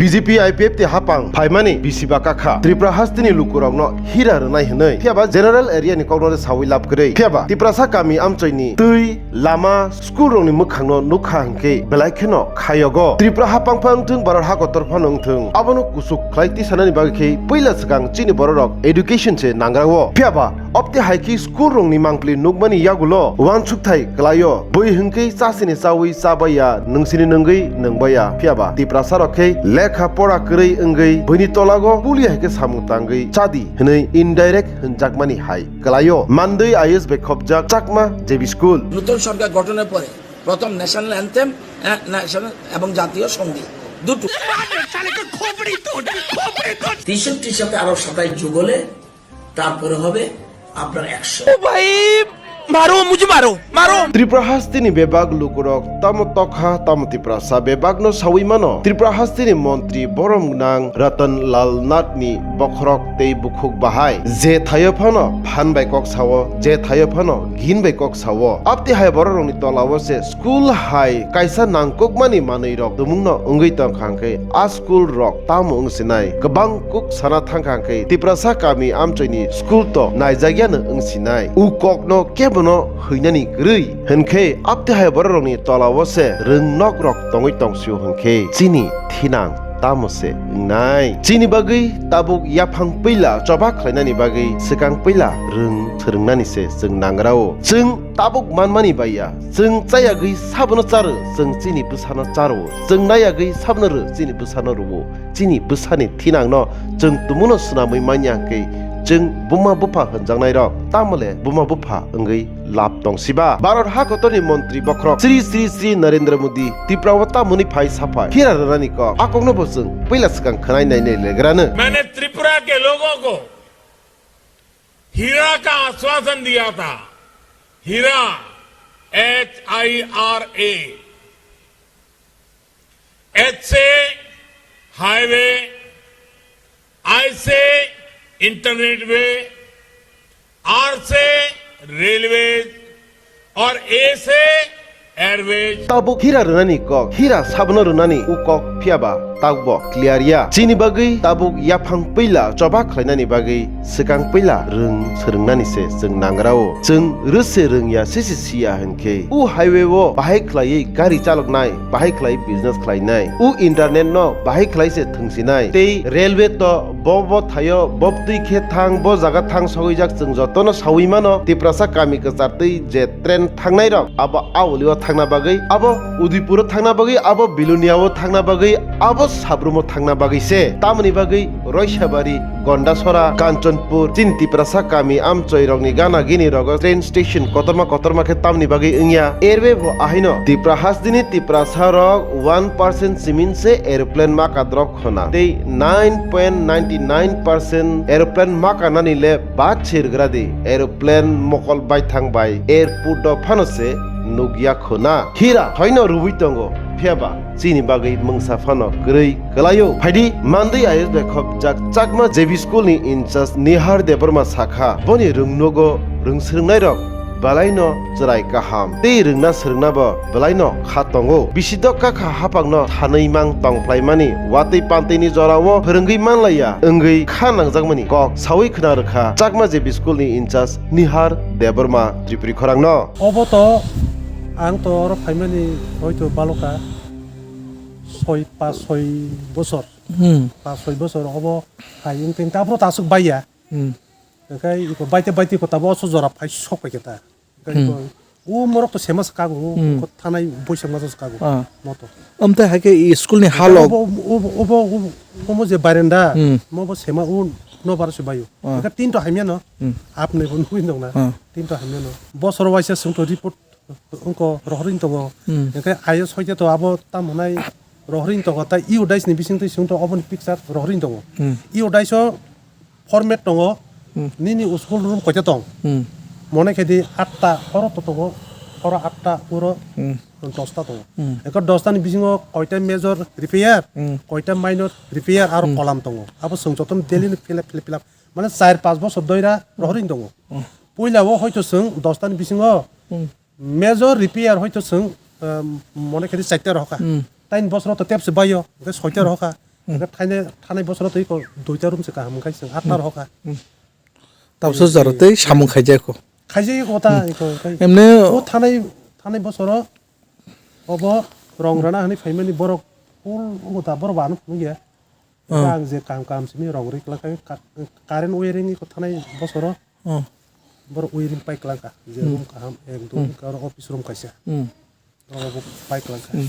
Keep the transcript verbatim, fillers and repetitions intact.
B J P I P F T hapang phaimani bisi ba kakha Tripura hasteni lukurokno hira rwnai hwnwi. Phiyaba general area ni kokno sawi lab kwrwi. Phiyaba Tiprasa kami amchoini twi, lama, school rokni mwkhangno nukha hwnkhe belai kheno khayogo. Tripura hapang phano wngthung, Bharat hakotor phano wngthung, abono kuchuk khlai tisanani bagwi khe puila swkang chini bororok education se nangrao. Phiyaba Opti hai khe school rokni mangpli nukmani yagulo uansukthai kwlaio. Bui hwnkhe chasini chaui chabaiya, nungsini nungwi nungbaiya. Phiyaba Tiprasa rok khe lekha pora kwrwi wngwi buini tolago puli hai khe samung tangwi chadi hwnwi indirect hwnjakmani hai kwlaio. Mandwi I S bai khopjak Chakma J B School. নতুন সরকার গঠনের পরে প্রথম national anthem, national এবং জাতীয় সঙ্গীত দুটো। তেষট্টির সাথে আরো সাতাশ যোগ হলে তারপরে হবে আপনার একশো। ओ भाई, मारो, मुझे मारो, मारो। Tripura hasteni bebak lukurok tamo tokha tamo Tiprasa bebakno sawi mano. Tripura hasteni montri borom gwnang Ratan Lal Nathni bokhorok tei bukhuk bahai je thaio phano phan bai kok sao, je thaio phano gin bai kok sao. Apti hai bororokni tolao se school hai kaisa nangkukmani manwirok tumungno wngwi tongkha hwnkhe a school rok tamo wngsinai? Kwbang kuk sana thangkha hwnkhe Tiprasa kami amchoini school to naijakyano wngsinai. U kokno kebono hwinani kwrwi hwnkhe apti hai bororokni tolao se rwng nok rok tongwi tongsio hwnkhe chini thinang tamo se wngnai? Chini bagwi tabuk yaphang puila choba khlainani bagwi swkang puila rwng swrwngnani se chwng nangrao. Chwng tabuk manmani baiya, chwng chayagwi sabono charo, chwng chini bwsano charo, chwng nayagwi sabono rw, chini bwsano rwo. Chini bwsani thinangno chwng tumuno swnamwi manya hwnkhe chwng buma bupha hwnjaknairok tamole buma bupha wngwi lab tongsiba? Bharat hakotorni montri bokhorok Sri Sri Sri Narendra Modi Tripura o tamoni phai saphai phira rwnani kok. A kokno bo chwng puila swkang khwnai nainai legrano. मैंने त्रिपुरा के लोगों को हीरा का आश्वासन दिया था। हीरा, H I R A। H से highway, I से इंटरनेट वे, R से रेलवेज और A से Airways. Tabuk hira rwnani kok, hira sabono rwnani u kok phiyaba tabukbo clear ya. Chini bagwi tabuk yaphang puila choba khlainani bagwi swkang puila rwng swrwngnani se chwng nangrao. Chwng rwse rwngya sisi siya hwnkhe u highway o bahai khlaiwi gari chaloknai, bahai khlai business khlainai, u internet no bahai khlai se thwngsinai tei railway to bo bo thaio, bo twi khe thang, bo jaga thang sogwijak chwng jotono sawi mano. Tiprasa kami kwchar twi je train thangnai rok abo Auli o thangna bagwi, abo Udaipur o thangna bagwi, abo Bilonia o thangna bagwi, abo Sabrum o thangna bagwi se. Tamoni bagwi Roisabari, Gondasora, Kanchanpur, chini Tiprasa kami amchoi rokni gana gini rogo train station kotorma kotorma khe tamni bagwi wngya. Erbe bo ahino Tipra hasteni Tiprasa rok one percent simin se aeroplane maka drok khona. Tei nine point nine nine percent aeroplane maka nani le ba chirgra di. Aeroplane mokol baithang bai airport o phano se nukya khona. Hira thoino rubui tongo. Phiyaba chini bagwi mungsa phano kwrwi kwlaio. Phaidi, Mandwi I S bai khopjak Chakma J B School ni in charge Nihar Debbarma sakha, boni rwngnogo rwng swrwngnairok belaino chwrai kaham tei rwngna swrwngna bo belaino kha tongo. Bisi dok kakha hapangno thanwi mang tongphlaimani watwi pantwini jorao phwrwngwi manlaiya wngwi kha nangjakmani kok sawi khna rwkha Chakma J B School ni in charge Nihar Debbarma Tripuri khorangno. Obo to ang to oro phaimani hoito baloka soi pas soi bosor. Hmm. Pas soi bosor obo phai wngtwi ta aphuru ta aswk baiya. Hmm. Hwnkhe iko baite baite iko tabo oso jora phai sok paikha ta. Hwnkhe Hmm. iko o morok to sema se kago, o Hmm. iko thanai boisak masa se kago. Ah. Moto. Amte hai khe i school ni Hwnkhe halok. Obo, obo, obo, obo, omo je barenda, Hmm. mo bo sema o no baro se baio. Ah. Hwnkhe tin to hamya no. Hmm. Apni bo nugwi dong na. Ah. Tin to hamya no. Bosor waisa swng to report Wngkha rohorwi tongo. Hmm. Hwnkhe I S hoite to abo tamo hwnai rohorwi tongo, tai U dais ni bisingtwi swngto oboni picture rohorwi tongo. Hmm. U dais o format tongo, Hmm. nini school room koita tong? Hmm. Mone khe di atta oro to tongo, oro atta uro Hmm. dosta tongo. Hmm. Hwnkhe dosta ni bisingo koita major repair, Hmm. koita minor repair aro Hmm. kolam tongo. Abo chwng jotono daily ni fill up, fill up, fill up. Mane char panch bosor doira rohorwi tongo. Hmm. Puila o hoito chwng dosta ni bisingo Hmm. Major repair hoito chwng, um, mone khe di chaita rohokha. Hmm. Tain bosoro to tepse baio, hwnkhe soita rohokha. Hmm. Hwnkhe thanai, thanai bosoro twi ko duita room se kaham wngkha, chwng atta Hmm. rohor kha. Hmm. Tabukhe jaro tei samung khaijak kho. Khaijak kho ta Hmm. iko, kai. Emne O thanai, thanai bosoro obo rong rana hwnwi phaimani borok full obo ta borok bo ano phunukya. Ah. Ang je kaham kaham simi rong ri kwlak kha, ka-, current wiring iko thanai bosoro. Oh. Borok wiring pai kwlak kha. Je Hmm. room kaham, ek, dui, Hmm. oro office room kaisa. Hmm. Oro bo pai kwlak kha. Hmm.